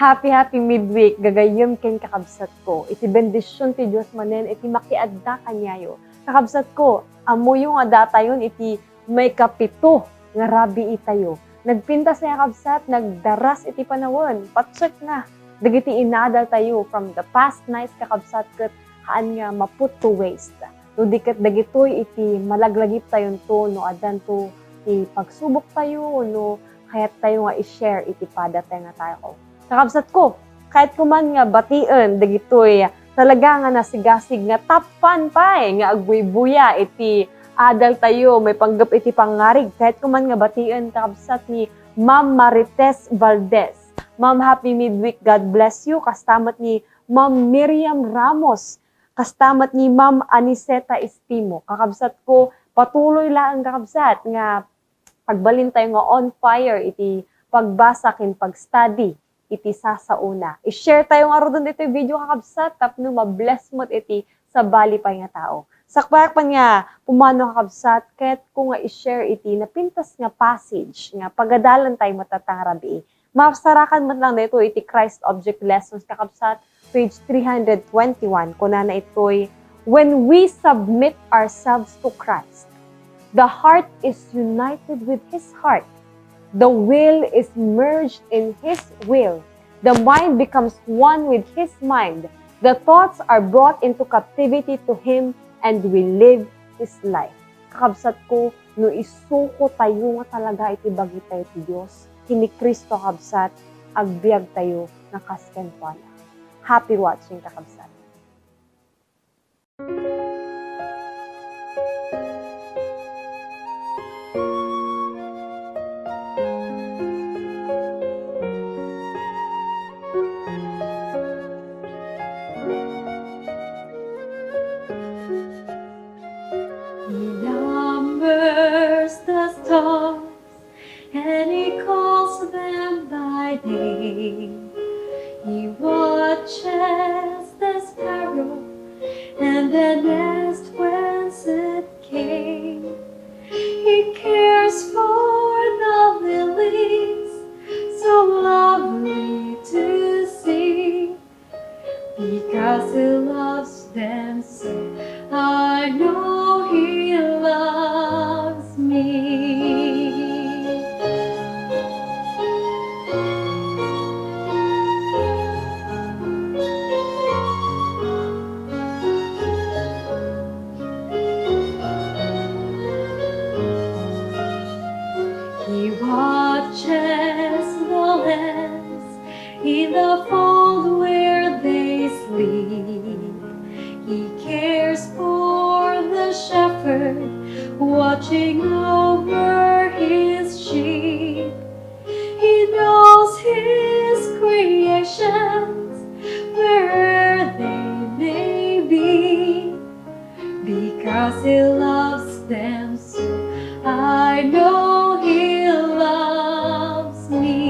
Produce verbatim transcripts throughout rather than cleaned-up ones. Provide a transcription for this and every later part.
Happy, happy midweek, gagayyem ken kakabsatko. Iti bendision ti Dios manen iti makiadda kaniayo. Kakabsatko, ammoyo nga datayon iti maikapito nga rabii tayo. Nagpintas nga kakabsat, nagdaras iti panawen. Patsek nga, dagiti inadaltayo from the past nights, kakabsat, ket haan nga ma-put to waste. No di ket dagitoy iti malaglagiptayonto no addanto ti pagsuboktayo wenno kayattayo nga i-share iti padatayo nga tao. Kakabsatko, kayatko man nga batien dagitoy talaga nga nasigasig nga tappan pay nga agbuybuya iti adaltayo maipanggep iti pangngarig. Kayatko man nga batien, kakabsat, ni Ma'am Marites Valdez. Ma'am, happy midweek. God bless you. Kasta met ni Ma'am Miriam Ramos. Kasta met ni Ma'am Aniceta Estimo. Kakabsatko, patuloy laeng, kakabsat, nga agbalintayo nga on fire iti pagbasa ken pag-study iti sasaona. I-share tayo ngaruden ditoy video, kakabsat, tapno ma-bless met iti sabali pay nga tao. Sakbayak pay nga pumano, kakabsat, kayatko nga i-share iti napintas nga passage nga pagadalantayo met ita nga rabii. Masarakan met lang daytoy iti Christ Object Lessons, kakabsat, page three hundred twenty-one. Kunana itoy, "When we submit ourselves to Christ, the heart is united with His heart. The will is merged in His will. The mind becomes one with His mind. The thoughts are brought into captivity to Him, and we live His life." Kakabsatko, no isukotayo nga talaga iti bagitayo ti Dios, ken ni Cristo, kabsat, agbiagtayo nga kas kenkuana. Happy watching, kakabsat. He numbers the stars, and He calls them by name. He watches the sparrow and the nest whence it came. He cares for the lilies, so lovely to see. Because He loves them so, I know He loves me. He watches the lambs in the fold where they sleep. He cares for the shepherd watching over His sheep. He knows His creations where'er they may be. Because He loves them so, I know He loves me.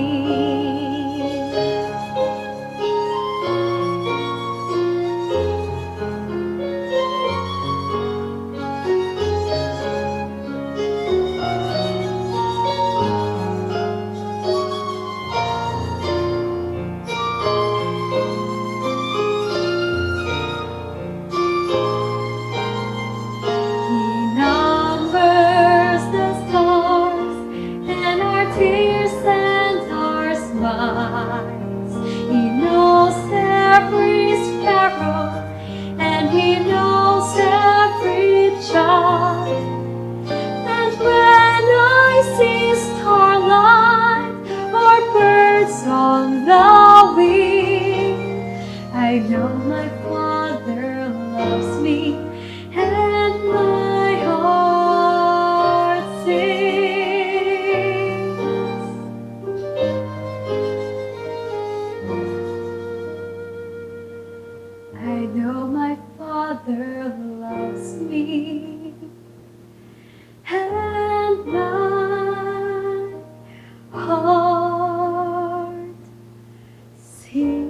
He numbers the stars, and our tears and our smiles. He knows every sparrow, and He knows every child. And when I see starlight or birds on the wing, I know my Father loves me, and my heart sings. I know my Father loves me, and my heart sings.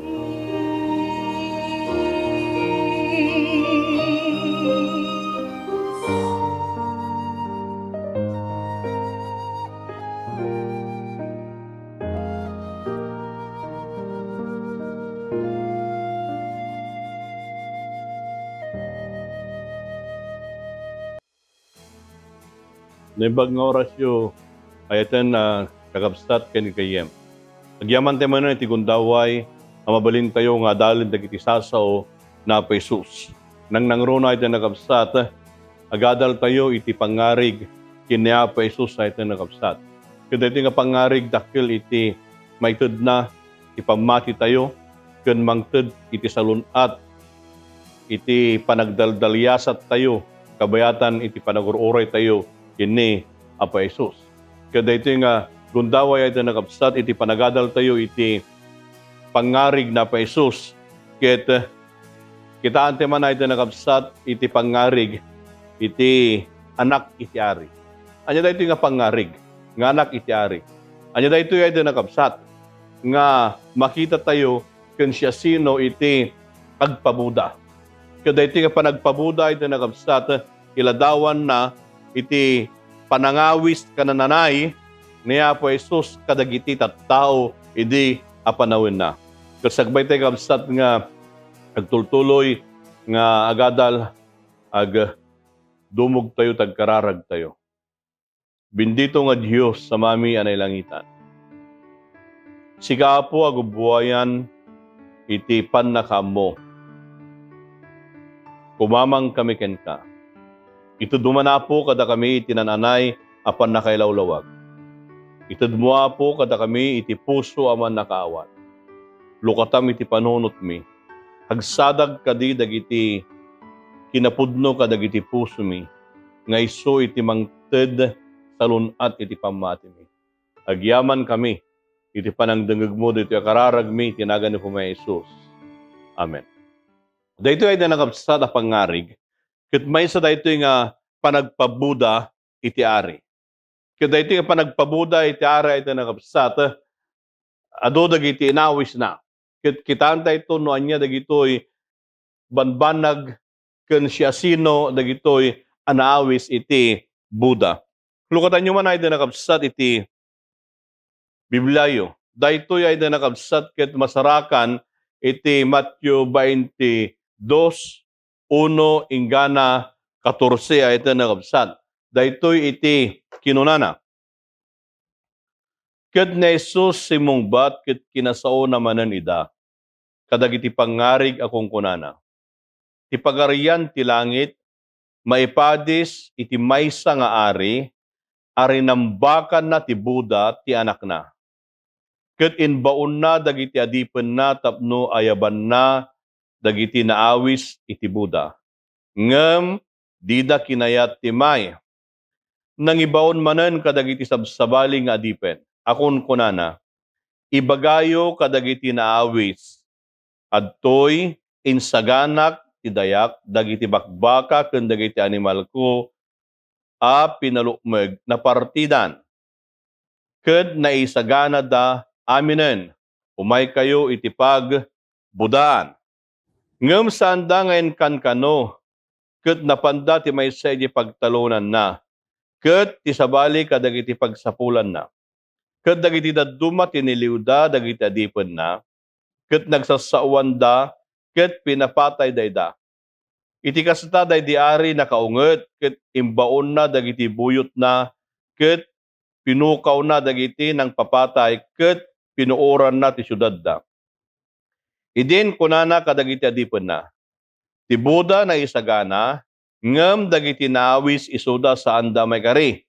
Naimbag nga orasyo, ayaten a kakabsat ken gayyem. Agyamankami manen iti gundaway a mabalintayo nga adalen dagiti sasao ni Apo Jesus. Nangnangruna iti nakabsat, agadaltayo iti pangngarig ken ni Apo Jesus, ayaten a kakabsat. Ket daytoy nga pangngarig dakkel iti maitedna iti pammatitayo ken mangted iti salun-at iti panagdaldaliasattayo kabayatan iti panagur-uraytayo ken ni Apo Jesus. Ket daytoy nga gundaway, ayaten a kakabsat, iti panagadaltayo iti pangngarig ni Apo Jesus. Ket kitaentayo manen, ayaten a kakabsat, iti pangngarig iti Anak iti Ari. Ania daytoy nga pangngarig nga Anak iti Ari? Ania daytoy, ayaten a kakabsat, nga makitatayo ken siasino iti agpabuda? Ket daytoy nga panagpabuda, ayaten a kakabsat, iladawanna iti panangawis ken nananay ni Apo Jesus kadagiti tattao idi a panawenna. Ket sakbaytayo, kakabsat, nga agtultuloy nga agadal, agdumogtayo, agkararagtayo. Bendito nga Dios, Amami a nailangitan. Sika, Apo, a gubbuayan iti pannakaammo. Kumamangkami kenka. Itedmo man, Apo, kadakami iti naan-anay a pannakailawlawag. Itedmo, Apo, kadakami iti puso a mannakaawat. Lukatam iti panunotmi. Agsadag kadi dagiti kinapudno kadagiti pusomi nga isu iti mangted salun-at iti pammatimi. Agyamankami iti panangdengngegmo ditoy a kararagmi iti nagan ni Apomi a Jesus. Amen. Daytoy, ayaten a kakabsat, a pangngarig, ket maysa daytoy nga panagpabuda iti ari. Ket daytoy nga panagpabuda iti ari, ayaten a kakabsat, adu dagiti inawisna. Ket kitaentayo no ania dagitoy bambanag ken siasino dagitoy a naawis iti Buda. Lukatanyo man, ayaten a kakabsat, iti Bibliayo. Daytoy, ayaten a kakabsat, ket masarakan iti Mateo twenty-two, uno inggana katorse, ayaten a kakabsat. Daytoy iti kinunana. Ket ni Jesus simmungbat ket kinasaona manen ida kadagiti pangngarig a kunkunana, "Ti Pagarian ti Langit maipadis iti maysa nga ari a rinambakanna ti buda ti anakna, ket imbaonna dagiti adipenna tapno ayabanna dagiti naawis iti buda. Ngem dida kinayat ti may. Nangibaon manen kadagiti sabsabali nga adipen a kunkunana, 'Ibagayo kadagiti naawis, adtoy, insaganak ti dayak dagiti bakbaka ken dagiti animalko a pinalukmeg napartidan, ket naisaganada aminen. Umaykayo iti pagbudaan.' Ngem saanda nga inkankano, ket napanda ti maysa iti pagtalonanna, ket ti sabali kadagiti pagsapulanna. Ket dagiti dadduma tiniliwda dagiti adipenna, ket nagsassaoanda, ket pinapatayda ida. Iti kasta, daydi ari nakaunget, ket imbaonna dagiti buyotna, ket pinukawna dagiti nangpapatay, ket pinuoranna ti siudadda. Idin kunana kadagiti adipenna, 'Ti buda naisagana, ngem dagiti naawis isuda saanda maikari.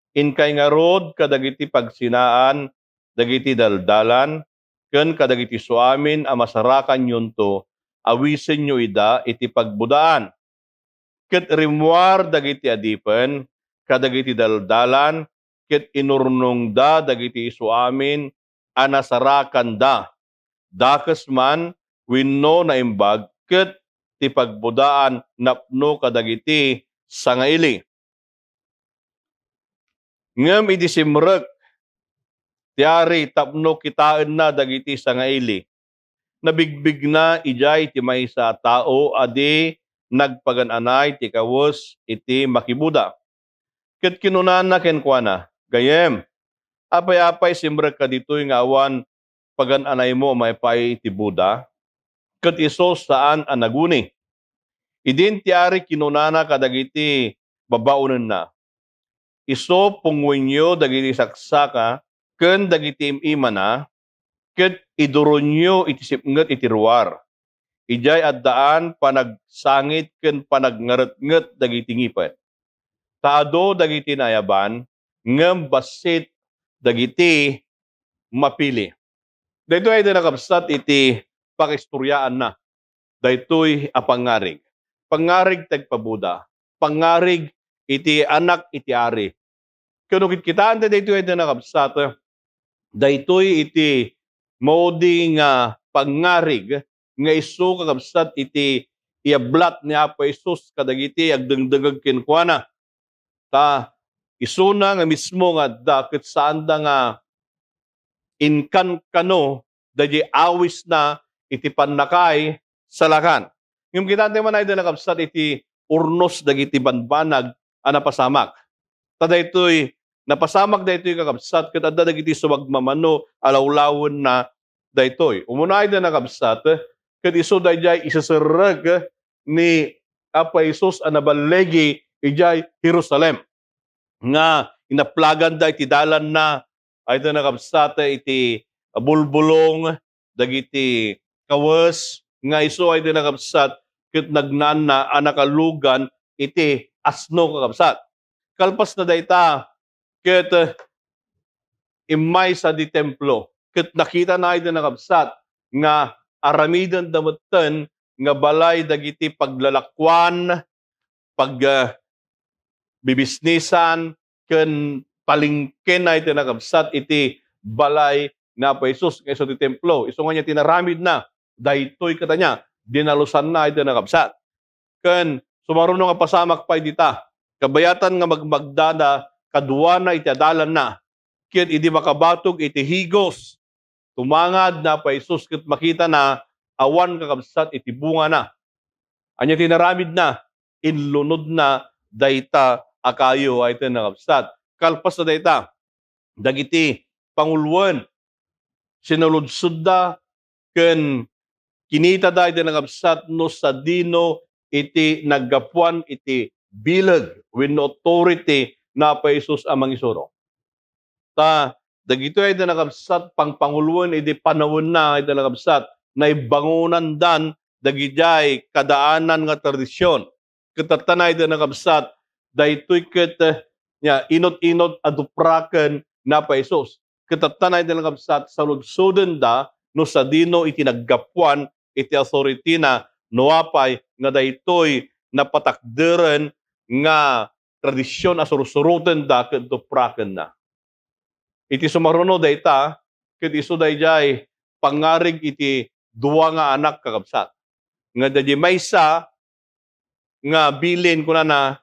Inkay ngarud kadagiti pagsinaan dagiti daldalan ken kadagiti suamin a masarakanyonto, awisenyo ida iti pagbudaan.' Ket rimmuar dagiti adipen kadagiti daldalan ket inurnongda dagiti isuamin a nasarakanda, dakes man wenno naimbag, ket ti pagbudaan napno kadagiti sangaili. Ngem idi simrek ti ari tapno kitaenna dagiti sangaili, nabigbigna idiay ti maysa a tao a di nagpagan-anay ti kawes iti makibuda. Ket kinunana kenkuana, 'Gayyem, apay-apay simrekka ditoy nga awan pagan-anaymo a maipaay iti buda?' Ket isu saan a naguni. Idin ti ari kinunana kadagiti babaonenna, Isu pungoenyo dagiti saksaka ken dagiti im-imana, ket iduronyo iti sipnget iti ruar. Idiay addaan panagsangit ken panagngaretnget dagiti ngipen. Ta adu dagiti naayaban, ngem bassit dagiti mapili. Daytoy ay nakabsat iti pakistoryaanna. Daytoy a pangngarig. Pangngarig ti agpabuda. Pangngarig iti anak iti ari. Ken no kitkitaen ti daytoy ay nakabsat, daytoy iti maudi nga pangngarig nga isu kakabsat iti iyablat ni Apo Jesus kadagiti agdengdengngeg kenkuana. Ta isuna nga mismo nga adda ket saanda nga inkankano daydi awisna iti pannakaisalakan. Ngem kitaentayo man ay da nakabsat iti urnos dagiti banbanag a napasamak. Ta daytoy, napasamak daytoy kakabsat ket adda dagiti sumagmamano a lawlawenna daytoy. Umuna ay da nakabsat, ket isu daydiay iseserrek ni Apo Jesus a naballigi idiay Jerusalem, nga inaplaganda iti dalanna, ay da nakabsat iti bulbulong dagiti kawes, nga isu ay da nakabsat ket nagnaanna a nakalugan iti asno, kakabsat. Kalpas na dayta, ket, eh, immay sadi templo, ket nakitana ay da nakabsat nga aramidenda metten nga balay dagiti paglalakuan, pag, ah, bibisnisan, ken palengken ay da nakabsat iti balay ni Apo Jesus nga isu ti templo. Isu nga ania ti inaramidna, daytoy ket ania, dinalusanna ay da nakabsat. Ken sumaruno nga pasamak pay dita, kabayatan nga magmagdada kaduana iti adalanna, ket idi makabatog iti higos, tumangad ni Apo Jesus ket makitana awan kakabsat iti bungana. Ania ti inaramidna? Inlunodna dayta a kayo ay ti nakabsat. Kalpas na dayta, dagiti panguloen, sinuludsodda ken kinitada iti nakabsat no sadino iti naggapuan iti bileg wenno authority ni Apo Jesus a mangisuro. Ta dagitoy ay da nakabsat, pangpanguloen idi panawenna ay da nakabsat, naibangonandan dagidiay kadaanan nga tradision. Ket tatta ay da nakabsat, daytoy ket, eh, nia, inut-inut a dupraken ni Apo Jesus. Ket tatta ay da nakabsat, saludsodenda no sadino iti naggapuan iti authority na, no apay nga daytoy napatakderen nga tradision a sursurotenda ket duprakenna. Iti sumaruno dayta, ket isu daydiay pangngarig iti dua nga anak, kakabsat. Nga daydi maysa nga bilin, kunana,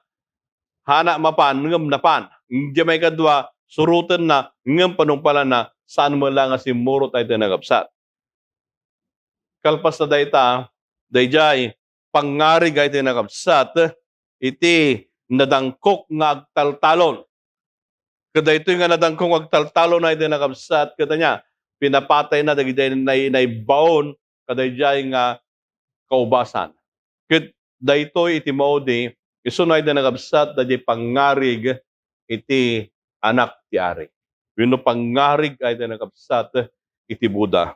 "Hana mapan, ngem napan." Daydi maikadua, surotenna, ngem panungpalanna, saan met la nga simmurot ay ti nakabsat. Kalpas na dayta, daydiay pangngarig ay ti nakabsat iti nadangkok nga agtaltalon. Ket daytoy nga nadangkok nga agtaltalon ay ti nakabsat, ket ania, pinapatayna dagiti nay-, naibaon kadaydiay nga kaubasan. Ket daytoy iti maudi, isu ay ti nakabsat daydiay pangngarig iti Anak ti Ari. Wenno pangngarig ay ti nakabsat iti Buda.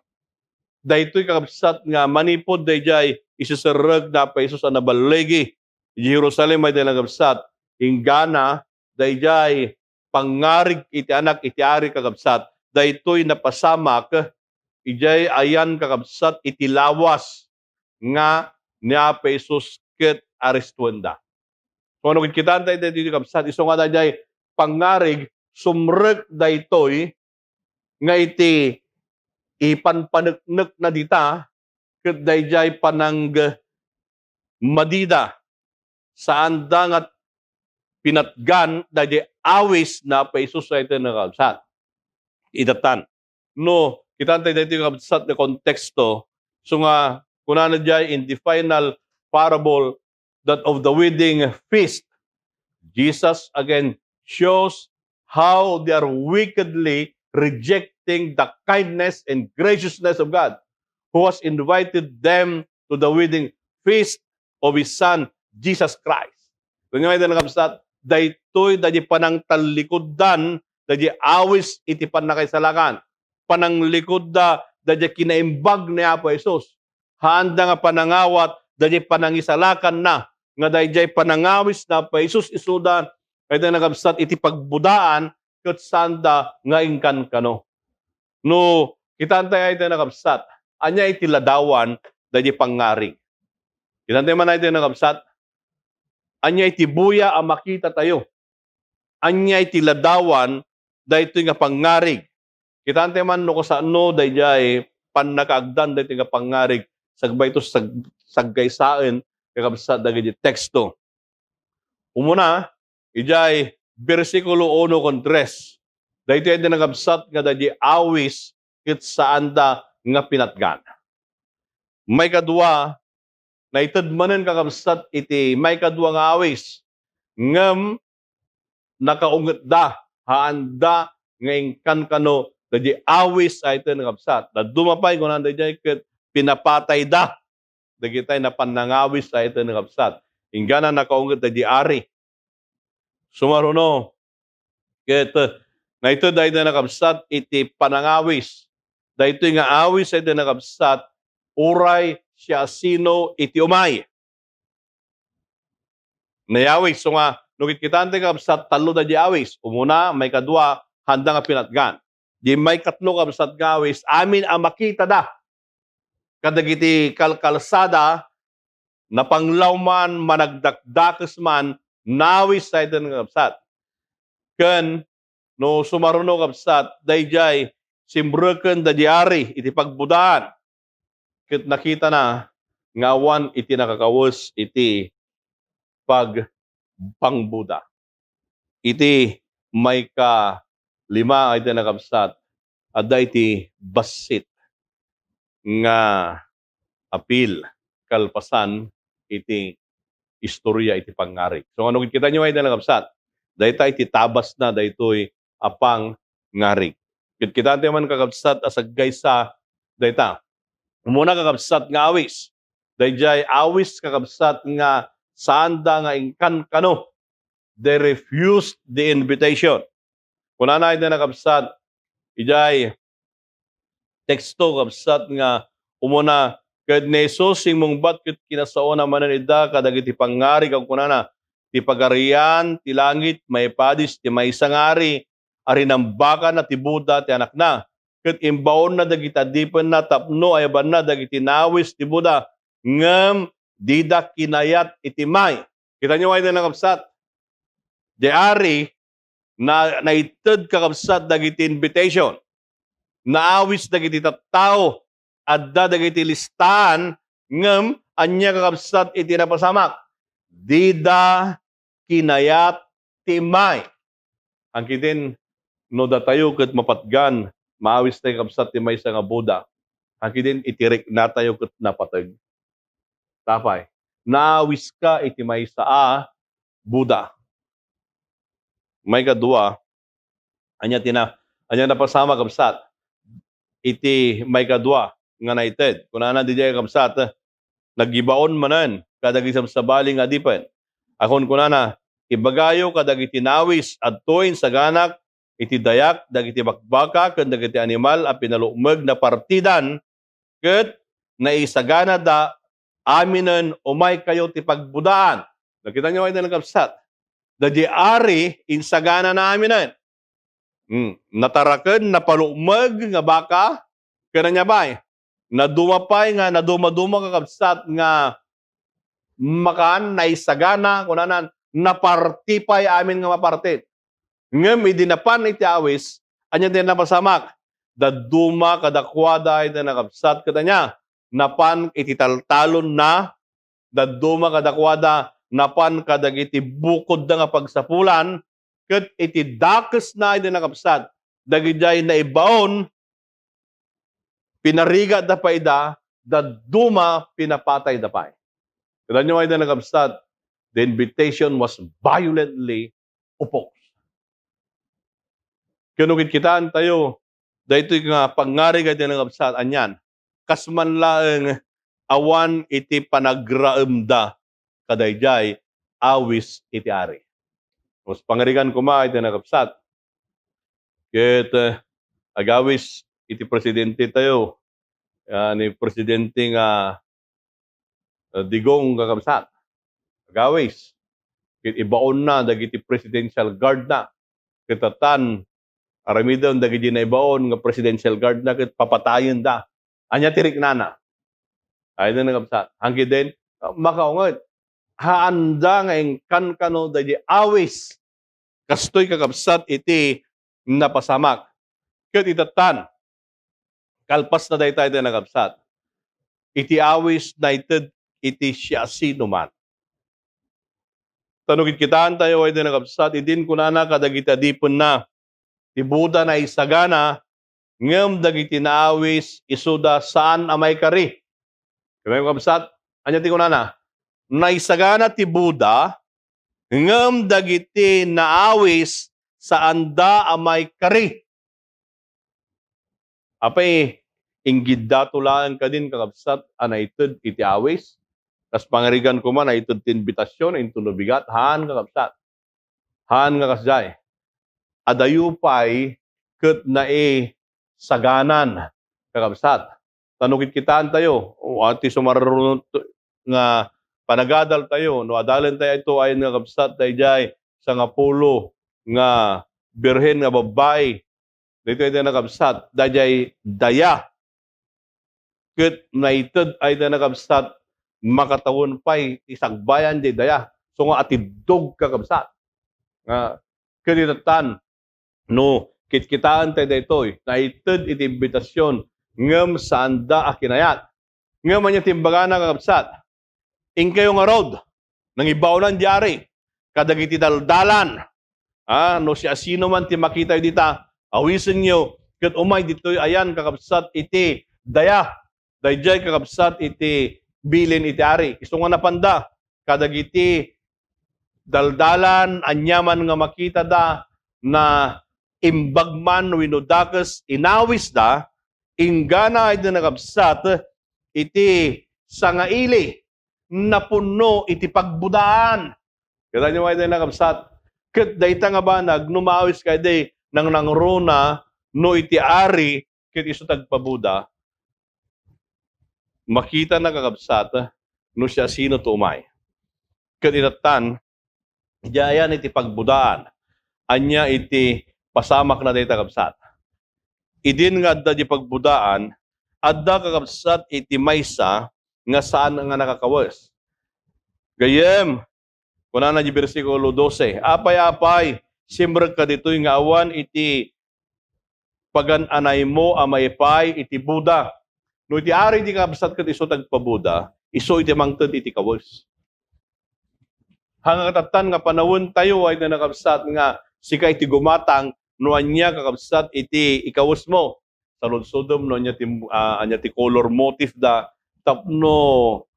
Daytoy, kakabsat, nga manipud daydiay iseserrek ni Apo Jesus a naballigi iti Jerusalem ay ti nakabsat, inggana daydiay pangngarig iti Anak iti Ari, kakabsat, daytoy napasamak idiay ayan, kakabsat, iti lawas nga ni Apo Jesus ket aristuenda. So, no kitkitaentayo daytoy, kabsat, isu nga daydiay pangngarig, sumrek daytoy nga iti ipanpaneknekna dita, ket daydiay panangmadida, saanda nga pinatgan daydiay awis ni Apo Jesus ay ti nakabsat. Idattan. No, kitaentayo daytoy, kabsat, nga konteksto. So nga, kunana diay in the final parable that of the wedding feast, Jesus again shows how they are wickedly rejecting the kindness and graciousness of God, who has invited them to the wedding feast of His Son, Jesus Christ. Kanya nga, kabsat, daytoy daydi panangtallikuddan daydi awis iti pannakaisalakan. Pananglikudda daydi kinaimbag ni Apo Jesus. Haanda nga panangawat daydi panangisalakanna nga daydiay panangawis ni Apo Jesus isuda, daydi nakabsat iti pagbudaan ket saanda nga inkankano. No, kitaentayo daydi nakabsat, ania iti ladawan daydi pangngarig? Kitaentayo man daydi nakabsat, ania iti buya a makitatayo? Ania iti ladawan daytoy nga pangngarig? Kitaentayo man no kasano daydiay pannakaagdan daytoy nga pangngarig sagbayto sag-, saggaysaen, kakabsat, dagiti teksto. Umuna, idiay bersikulo uno ken tres. Daytoy ti nakabsat nga daydi awis ket saanda nga pinatgan. Maikadua, naited manen, kakabsat, iti maikadua nga awis, ngem nakaungetda, haanda nga inkankano daydi awis a iten, kakabsat. Dadduma pay, kunana daydiay, ket pinapatayda dagitay napannangawis a iten, kakabsat. Inggana nakaunget daydi ari. Sumaruno, ket, eh, naited daydi nakabsat iti panangawis. Daytoy nga awis daydi nakabsat, uray siasino iti umay. Nayawis, so nga, no kitkitaentayo, kakabsat, tallo daydi awis. Umuna, maikadua, haanda nga pinatgan. Di maikatlo, kakabsat, nga awis, amin a makitada kadagiti kalkalsada, napanglawman, managdakdakes man, nawis daydi nakabsat. Ken no sumaruno, kabsat, daydiay simreken daydi ari iti pagbudaan, ket nakitana nga awan iti nakakawes iti pag-, pangbuda. Iti maikalima a iti nakabsat, adda iti bassit nga apil kalpasan iti istorya iti pangngarig. So, no kitkitaenyo dayta, kakabsat, dayta iti tabasna daytoy a pangngarig. Ket kitaentayo man, kakabsat, a saggaysa dayta. Umuna, kakabsat, nga awis. Daydiay awis, kakabsat, nga saanda nga inkankano. They refused the invitation. Kunana iti nakabsat, idiay teksto, kabsat, nga umuna, ket ni Jesus simmungbat ket kinasaona manen ida kadagiti pangngarig a kunana, "Ti Pagarian ti langit maipadis ti maysa nga ari a rinambakanna ti buda ti anakna, ket imbaonna dagiti adipenna tapno ayabanna dagiti nawis ti buda, ngem dida kinayat iti may." Kitaenyo dayta, nakabsat? Di ari, na, naited, kakabsat, dagiti invitation. Naawis dagiti tattao, adda dagiti listaan, ngem ania, kakabsat, iti napasamak? Dida kinayat ti may. Ankidin, no datayo ket mapatgan, maawistayo, kabsat, ti maysa nga buda. Ankidin, iti riknatayo ket napateg. Apay, naawiska iti maysa a buda. Maikadua, ania ti na-, ania napasamak, kabsat? Iti maikadua nga naited. Kunana diay, kabsat, "Nagibaon manen kadagiti sabsabali nga adipen. Akunkunana, 'Ibagayo kadagiti nawis, adtoy insaganak iti dayak dagiti bakbaka ken dagiti animal a pinalukmeg na partidan, ket naisaganada aminen, umaykayo ti pagbudaan.'" Nakitaenyo dayta, nakabsat? Daydi ari, insaganana aminen. Hmm, nataraken, napalukmeg nga baka, ken ania pay? Naduma pay nga, nadumaduma, kakabsat, nga makan, naisagana, kunana, naparti pay amin nga maparti. Ngem idi napan iti awis, ania ti napasamak? Dadduma kadakuada iti nakabsat ket ania? Napan iti taltalonna, dadduma kadakuada, napan kadagiti bukodda nga pagsapulan, ket iti dakesna iti nakabsat, dagidiay naibaon, pinarigatda pay ida, dadduma, pinapatayda pay. Kitaenyo dayta, nakabsat, the invitation was violently opposed. Ket no kitkitaentayo daytoy nga pangngarig dayta, nakabsat, anian? Kas man laeng awan iti panagraemda kadaydiay awis iti ari. Mas pangarigan koma iti nakabsat. Ket, eh, agawis iti presidente tayo, ah, ni presidente nga, ah, Digong, kakabsat. Agawis. Ket ibaonna dagiti presidential guard na. Ket tattan, aramiden dagiti naibaon nga presidential guard na ket papatayen da. Ania ti riknana? Ay, na nakabsat. Hangkiden, makaunget. Haanda nga inkankano dagiti awis. Kastoy, kakabsat, iti napasamak. Ket itattan, kalpas na dayta iti nakabsat. Iti awis naited iti siasinoman. Ta no kitkitaentayo, ay di nakabsat, idin kunana kadagiti adipenna, ti Buda naisagana, ngem dagiti naawis isuda saan a maikari. Kami, kakabsat, ania ti kunana? Naisagana ti Buda, ngem dagiti naawis saanda a maikari. Apay, inggiddato laeng kadin, kakabsat, a naited iti awis? Kas pangarigan koma, naited ti inbitasion, intono bigat? Haan, kakabsat. Haan nga kasdiay. Adayo pay ket naisaganan, kakabsat. Ta no kitkitaentayo, o, iti sumarunot nga panagadaltayo, no adalentayo ito, ay, kakabsat, daydiay sangapulo nga birhen nga babbai, daytoy ti nakabsat, daydiay daya. Ket naited ay ti nakabsat, makatawen pay ti sagbayan diay daya. So nga atiddog, kakabsat. Nga, ket itattan, no kitkitaentayo daytoy, naited iti imbitasion, ngem saanda a kinayat. Ngem ania ti imbagana, kakabsat? Inkayo ngarud, nangibaonan diay ari, kadagiti daldalan. Ah, no siasinoman ti makitayo dita, awisenyo, ket umay ditoy ayan, kakabsat, iti daya, daydiay, kakabsat, iti bilin iti ari. Isu nga napanda kadagiti daldalan, aniaman nga makitada, naimbag man wenno dakes, inawisda, inggana ay di nakabsat iti sangaili, napunno iti pagbudaan. Kita nyo ay di nakabsat? Ket dayta nga banag, no maawis ka idi nangnangruna, no iti ari, ket isu ti agpabuda, makitana, kakabsat, no siasino ti umay. Ket itattan, idiay ayan iti pagbudaan. Ania iti pasamakna dayta, kabsat? Idin nga adda di pagbudaan, adda, kakabsat, iti maysa nga saan nga nakakawes. Gayyem, kunana di bersikulo dose, "Apay, apay, simrek ka ditoy nga awan iti pagan-anaymo a maipaay iti buda. No iti ari di kabsat ket isu ti agpabuda, isu iti mangted iti kawes." Haan nga katattan nga panawentayo ay nga nakabsat nga sika iti gumatang no ania, kakabsat, iti ikawesmo. Saludsodem no ania ti, ah, ania ti color motif da tapno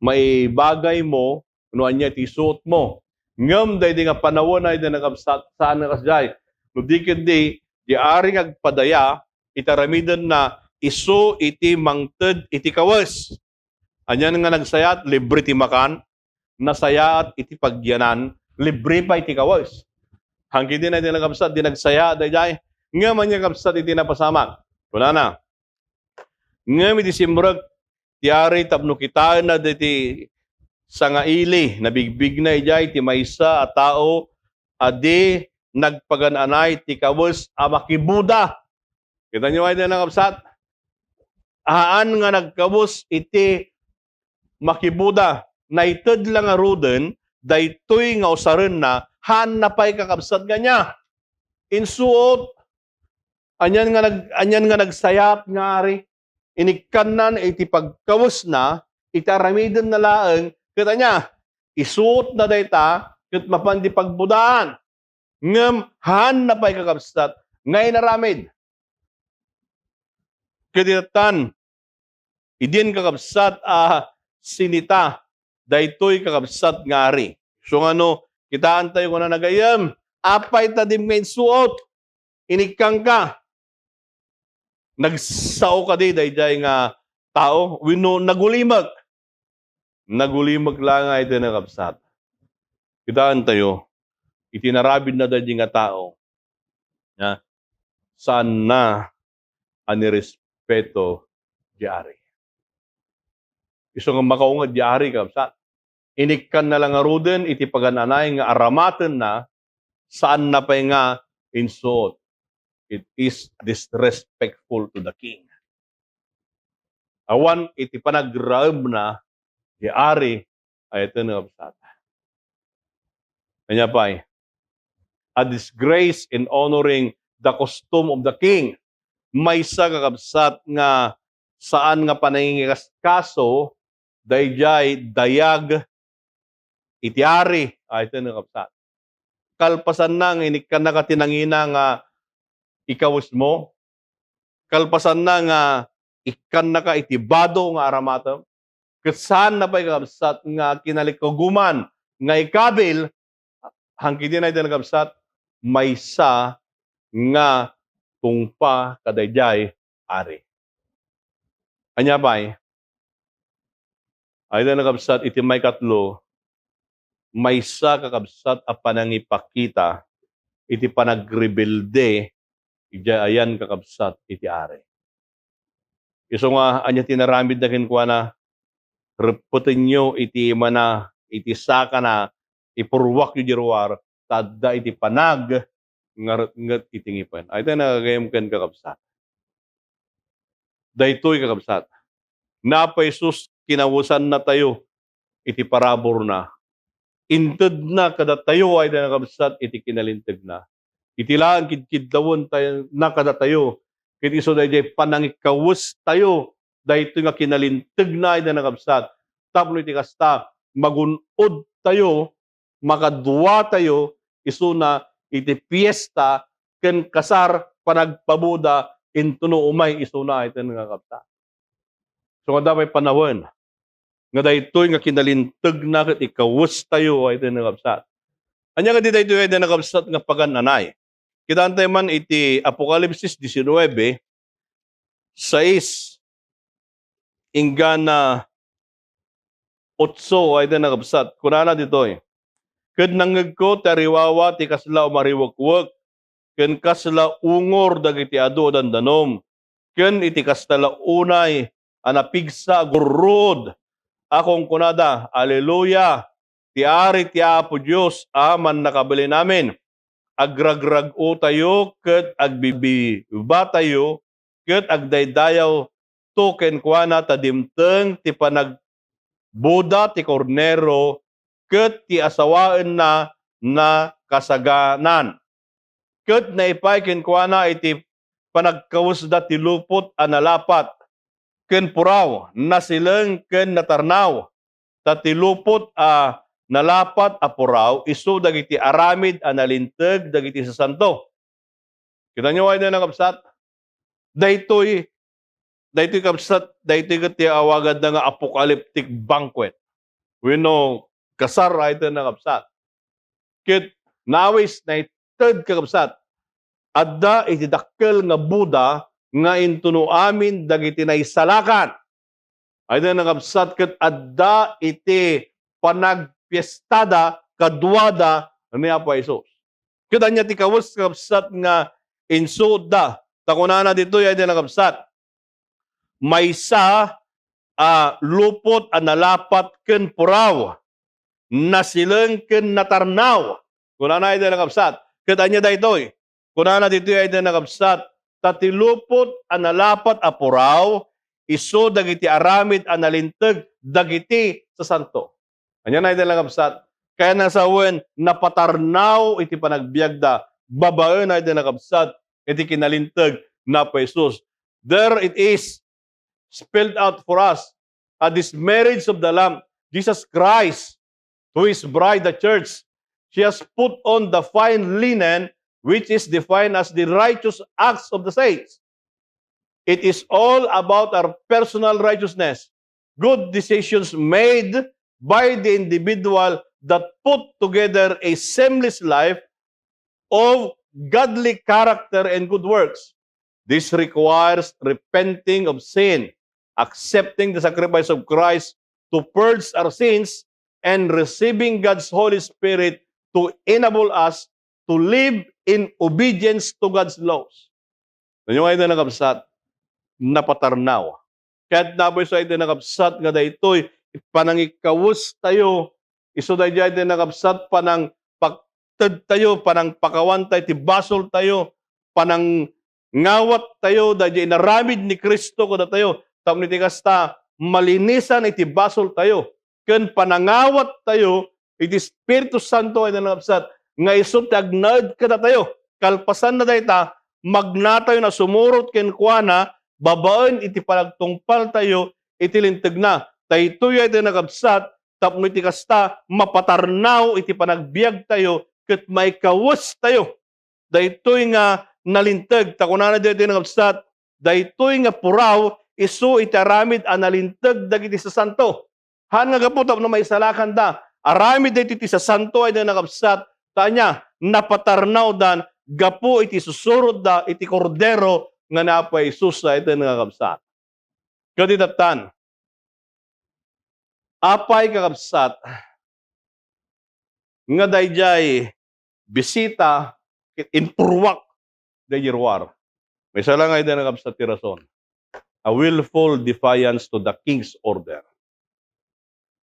maibagaymo no ania ti isuotmo. Ngem daydi nga panawen ay di nakabsat, saan nga kasdiay. No di ketdi, di ari nga agpadaya iti aramidenna isu iti mangted iti kawes. Anian nga nagsayaat, libre ti makan, nasayaat iti pagyanan, libre pay ti kawes. Hangkidi na iti nakabsat, di nagsayaat daydiay. Ngem ania, kabsat, iti napasamak? Kunana, ngem iti simrek ti ari tapno kitaenna daydi sangaili, nabigbigna idiay ti maysa a tao a di nagpagan-anay ti kawes a makibuda. Kita nyo ay di nakabsat? Haan nga nagkawes iti makibuda. Naited la ngaruden, daytoy nga usarenna, haanna pay, kakabsat, nga ania? Insuot. Anian nga nag-, anian nga nagsayaat nga ari? Inikkanna iti pagkawesna, iti aramidenna laeng, ket ania? Isuotna dayta, ket mapan di pagbudaan. Ngem haanna pay, kakabsat, nga inaramid. Ket itattan, idin, kakabsat, a sinita daytoy, kakabsat, nga ari. So nga no, kitaentayo, kunana, gayyem, apay ta dim nga insuot? Inikkanka. Nagsao kadi daydiay nga tao wenno nagulimek? Nagulimek la nga iti nakabsat. Kitaentayo, iti inaramidna daydi nga tao, nga saanna a nirespeto ti ari. Isu nga makaungad ti ari, kakabsat. Inikkanna la ngaruden iti pagan-anay nga aramatenna, saanna pay nga insuot. It is disrespectful to the king. Awan iti panagraemna ti ari, ay ito nga kabsat. Ania pay? A disgrace in honoring the custom of the king. Maysa, kakabsat, nga saan nga panangingikaskaso daydiay dayag iti ari. Ay ito nga kabsat. Kalpasanna nga inikkannaka ti nangina nga ikawesmo, kalpasanna nga ikkannaka iti bado nga aramatem, ket saanna pay, kakabsat, nga kinalikuguman nga ikabil, hangkidin ay da, kakabsat, maysa nga tungpa kadaydiay ari. Ania pay? Ay da, kakabsat, iti maikatlo, maysa, kakabsat, a panangipakita iti panagrebelde idiay ayan, kakabsat, iti ari. Isu nga, ania ti inaramidna kenkuana? Reppetenyo iti imana, iti sakana, ipurruakyo diay ruar, ta adda iti panag nga retnget iti ngipen. Ay, ta nagagayam ken, kakabsat. Daytoy, kakabsat. Ni Apo Jesus, kinawesannatayo iti paraburna. Intedna kadatayo, ay da, kakabsat, iti kinalintegna. Iti laeng kidkiddawen tayo na kadatayo, ket isu daydiay panangikawes tayo, daytoy nga kinalintegna, ay da, kakabsat. Tapno iti kasta, magun-od tayo, makadua tayo isuna iti fiesta ken kasar, panagpaboda, intono umay isuna, ay da, kakabsat. So, nga dapay panawen nga daytoy nga kinalintegna ket ikawes tayo, ay da, kakabsat. Ania nga di daytoy, ay da, kakabsat, nga pagan-anay? Kitaentayo man iti Apokalipsis diecinuebe, sais inggana otso, ay da, kakabsat. Kunana ditoy, ket nangngegko ti ariwawa ti kasla umariwekwek ken kasla ungor dagiti adu a dandanom, ken iti kasta la unay a napigsa a gurruod a kunkunada, Aleluya! Ti Ari ti Apo Dios a Mannakabalin-amin. Agragrag-otayo ket agbibibatayo ket agdaydayawto kenkuana ta dimteng ti panagboda ti Kordero ket ti asawaenna nakasaganan. Ket naipay kenkuana iti panagkawesda ti lupot a nalapat ken puraw, nasileng ken natarnaw. Ta ti lupot a nalapat a puraw isu dagiti aramid a nalinteg dagiti sasanto. Kitaenyo, ay da, kakabsat? Daytoy, daytoy, kabsat, daytoy ket ti awaganna nga apocalyptic banquet. Wenno kasar, ay da, kakabsat. Ket nawis, naited, kakabsat, adda iti dakkel nga boda nga intuno amin dagiti naisalakan. Ay da, kakabsat, ket adda iti panagpiestada kaduada ni Apo Jesus. Ket ania ti kawes, kakabsat, nga insuotda? Ta kunana ditoy, ay da, kakabsat, maysa a lupot a nalapat ken puraw, nasileng ken natarnaw. Kunana, ay da, kakabsat. Ket ania daytoy? Kunana ditoy, ay da, kakabsat, ta ti lupot a nalapat a puraw isu dagiti aramid a nalinteg dagiti sasanto. Ania, ay da, kakabsat? Kayatna sawen, napatarnaw iti panagbiagda babaen, ay da, kakabsat, iti kinalinteg ni Apo Jesus. There it is, spelled out for us, at this marriage of the Lamb, Jesus Christ, to his bride, the church. She has put on the fine linen, which is defined as the righteous acts of the saints. It is all about our personal righteousness, good decisions made by the individual that put together a seamless life of godly character and good works. This requires repenting of sin, accepting the sacrifice of Christ to purge our sins, and receiving God's Holy Spirit to enable us to live in obedience to God's laws. Ano nga iti nakabsat? Napatarnaw. Ket napoy sa iti nakabsat nga daytoy panangikawes tayo, isu daydiay iti nakabsat panangpakted tayo, panangpakawan tayo ti basol tayo, panangawat tayo daydiay inaramid ni Cristo kadatayo, tapno iti kasta, malinisan iti basol tayo, ken panangawat tayo iti Espiritu Santo a nakabsat nga isu ti agnaed kadatayo. Kalpasan na dayta, magnatayo nga sumurot kenkuana babaen iti panagtungpaltayo iti lintegna. Daytoy iti nakabsat tapno iti kasta, mapatarnaw iti panagbiagtayo ket maikawestayo daytoy nga nalinteg. Ta kunana daytoy nakabsat, daytoy nga puraw isu iti aramid a nalinteg dagiti sasanto. Haan nga gapu tapno maisalakanda, aramid daytoy ti sasanto a nakabsat, ta ania, napatarnawdan gapu iti susurotda iti Kordero nga ni Apo Jesus a nakabsat. Ket iti tattan, apay, kakabsat, nga daydiay bisita ket impurruak daydiay ruar? Maysa la nga iti nakabsat ti rason. A willful defiance to the king's order.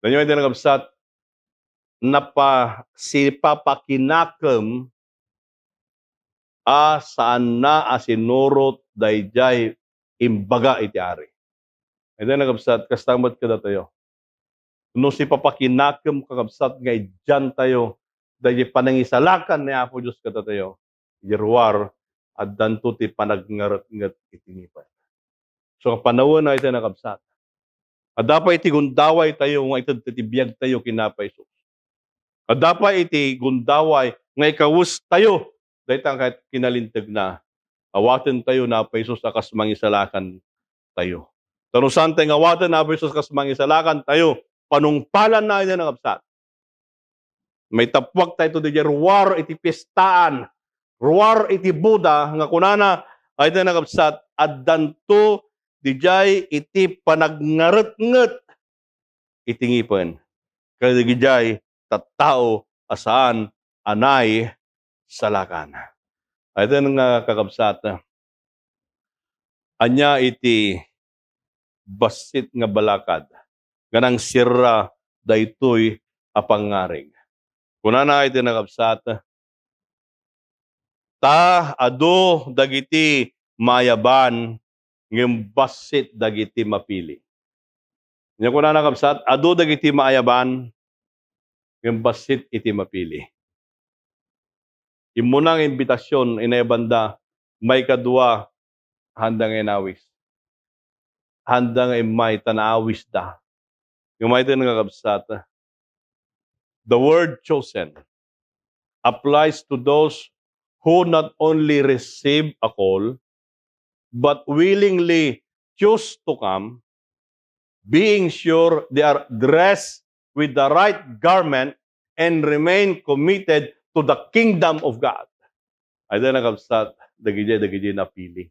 Daydiay iti nakabsat, napa-, sipapakinakem a saanna a sinurot daydiay imbaga iti ari. Iti nakabsat, kasta met kadatayo. No sipapakinakem, kakabsat, nga idiantayo daydiay panangisalakan ni Apo Dios kadatayo, iti ruar, addanto ti panagngaretnget iti ngipen. So, panawen a iti nakabsat, adda pay iti gundaway tayo nga ited ti biag tayo ken Apo Jesus. Adda pay iti gundaway nga ikawes tayo dayta nga kinalintegna. Awaten tayo ni Apo Jesus a kas mangisalakan tayo. Ta no saan tayo nga awaten ni Apo Jesus kas mangisalakan tayo, panungpalan na iti nakabsat. Maitappuak tayo didiay ruar iti piestaan, ruar iti boda nga kunana a iti nakabsat, addanto didiay iti panagngaretnget iti ngipen kadagiti tattao a saan a naisalakan. Iti nga, kakabsat, ania iti bassit nga balakad nga nangsirra daytoy a pangngarig? Kunana iti nakabsat, ta adu dagiti maayaban ngem bassit dagiti mapili. Ania kunana, kabsat? Adu dagiti maayaban ngem bassit iti mapili. Immuna nga imbitasion, inayabanda, maikadua, haanda nga inawis. Haanda nga immay ta naawisda. Ngem iti nga, kabsat, the word chosen applies to those who not only receive a call, but willingly choose to come, being sure they are dressed with the right garment and remain committed to the kingdom of God. Iti nga, kabsat, dagiti, dagiti napili.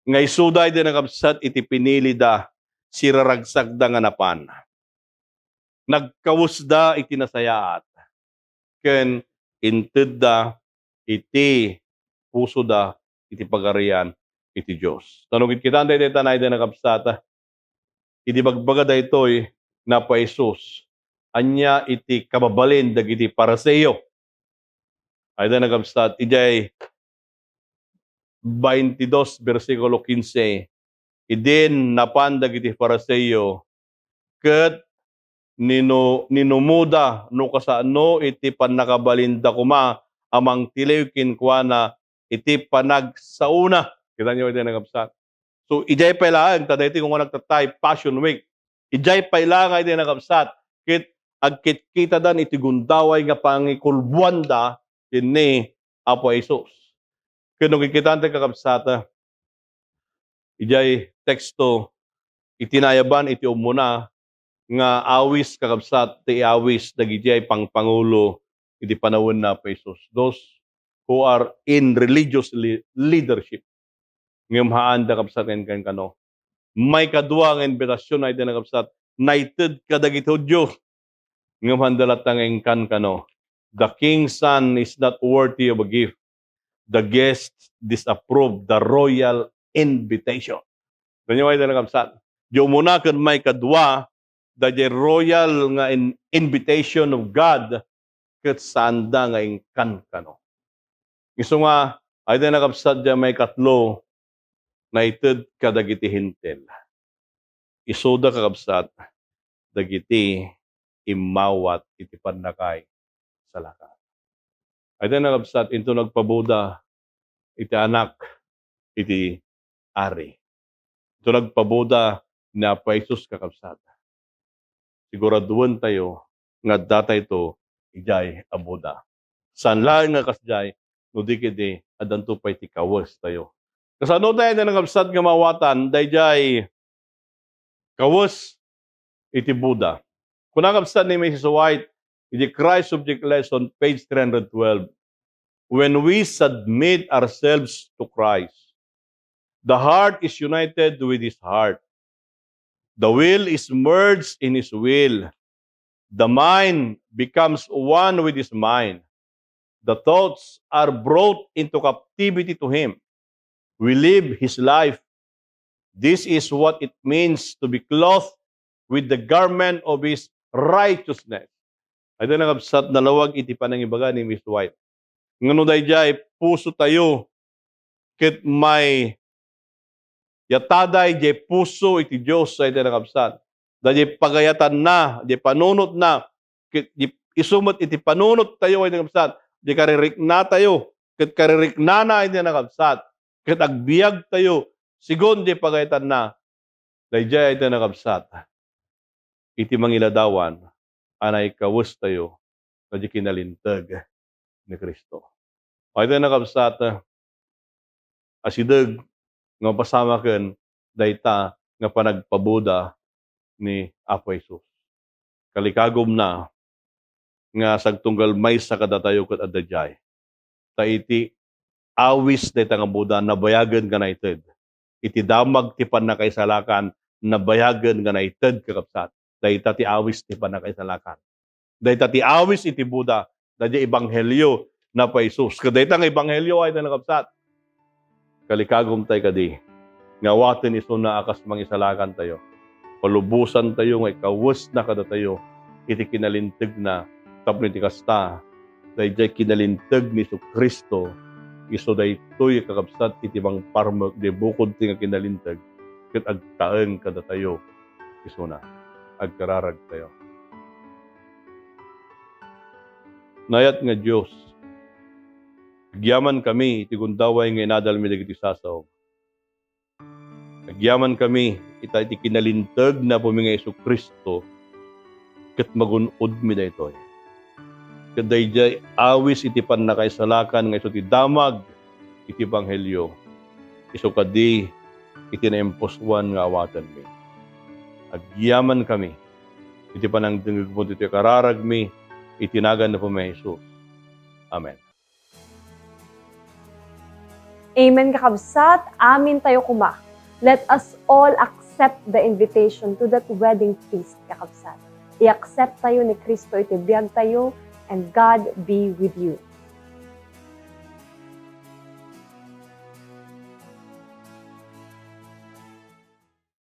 Nga isuda iti nga, kabsat, iti pinilida, siraragsakda nga napan. Nagkawesda iti nasayaat, ken intedda iti pusoda iti Pagarian iti Dios. Ta no kitkitaen dayta, iti nga, kabsat, idi ibagbaga daytoy ni Apo Jesus, ania iti kababalin dagiti Fariseo? Iti nga, kabsat, idiay twenty-dos, bersikulo quince, idin napan dagiti Fariseo ket ninu-, ninumoda no kasano iti pannakabalinda koma a mangtiliw kenkuana iti panagsaona. Kitaenyo iti nga, kabsat. So, idiay pay laeng, ta daytoy nga nagtatay, Passion Week. Idiay pay laeng iti nga, kabsat, ket agkitkitadan iti gundaway nga pangikulbuanda ken ni Apo Jesus. Ket no kitkitaen, kakabsat, idiay teksto, iti naayaban iti umuna nga awis, kakabsat, ti awis dagiti pangpangulo iti panawen ni Apo Jesus. Those who are in religious le-, leadership. Ngem haanda, kabsat, nga inkankano. Maikadua nga imbitasion iti nga, kabsat, naited kadagiti Judio. Ngem haanda latta nga inkankano. The king's son is not worthy of a gift. The guests disapprove the royal invitation. Kaniaway da nakabsat. Di umuna ken maikadua, daydiay royal nga in-, invitation of God, ket saanda nga inkankano. Isu nga, ay da nakabsat, diay maikatlo, naited kadagiti Hentil. Isuda, kakabsat, dagiti immawat iti pannakaisalakan. Ay da nakabsat, into nagpabuda iti Anak iti Ari. Into nagpabuda ni Apo Jesus, kakabsat. Siguraduentayo nga addatayto idiay a buda. Saan laeng nga kasdiay, no di ketdi addanto pay ti kawestayo. Kasano tayo nga nakabsat nga mawatan daydiay kawes iti buda? Kuna kabsat ni Missus White, iti Christ Subject Lesson, page three hundred twelve, "When we submit ourselves to Christ, the heart is united with his heart. The will is merged in his will. The mind becomes one with his mind. The thoughts are brought into captivity to him. We live his life. This is what it means to be clothed with the garment of his righteousness." Ay da nakabsat, nalawag iti panangibaga ni Miss White. Ngano daydiay puso tayo ket may yataday diay puso iti Dios, ay da nakabsat. Daydiay pagayatanna, diay panunotna, ket di, isu met iti panunot tayo, ay da nakabsat. Di karirikna tayo, ket kaririknana, ay da nakabsat. Ket agbiag tayo, sigun diay pagayatanna, daydiay, ay da nakabsat. Iti mangiladawan, a naikawestayo, daydiay kinalinteg ni Cristo. Ay da nakabsat, asideg nga mapasamaken dayta nga panagpabuda ni Apo Jesus. Kalikagumna nga sagtunggal maysa kadatayo ket adda diay. Ta iti awis dayta nga buda, nabayagen nga naited. Iti damag ti pannakaisalakan, nabayagen nga naited, kakabsat. Dayta ti awis ti pannakaisalakan. Dayta ti awis iti buda, dayta ebanghelio ni Apo Jesus. Ket dayta nga ebanghelio, ay da nakabsat, kalikagum tayo kadi nga awaten isuna a kas mangisalakan tayo. Palubosan tayo nga ikawesna kadatayo iti kinalintegna, tapno iti kasta, daydiay kinalinteg ni Jesu-Cristo, isu daytoy, kakabsat, iti mangparmek, di bukod ti nga kinalinteg, ket agtaeng kadatayo isuna. Agkararag tayo. Naayat nga Dios, agyamankami iti gundaway nga inadalmi dagiti sasaom. Agyamankami ita iti kinalinteg ni Apomi nga Jesu-Cristo, ket magun-odmi daytoy. Ket daydiay awis iti pannakaisalakan nga isu ti damag iti ebanghelio, isu kadi iti naimpusoan nga awatenmi. Agyamankami iti panangdengngegmo ditoy kararagmi iti nagan ni Apomi Jesus. Amen. Amen, kakabsat. Amin tayo koma. Let us all accept the invitation to that wedding feast, kakabsat. I-accept tayo ni Cristo iti biag tayo, and God be with you.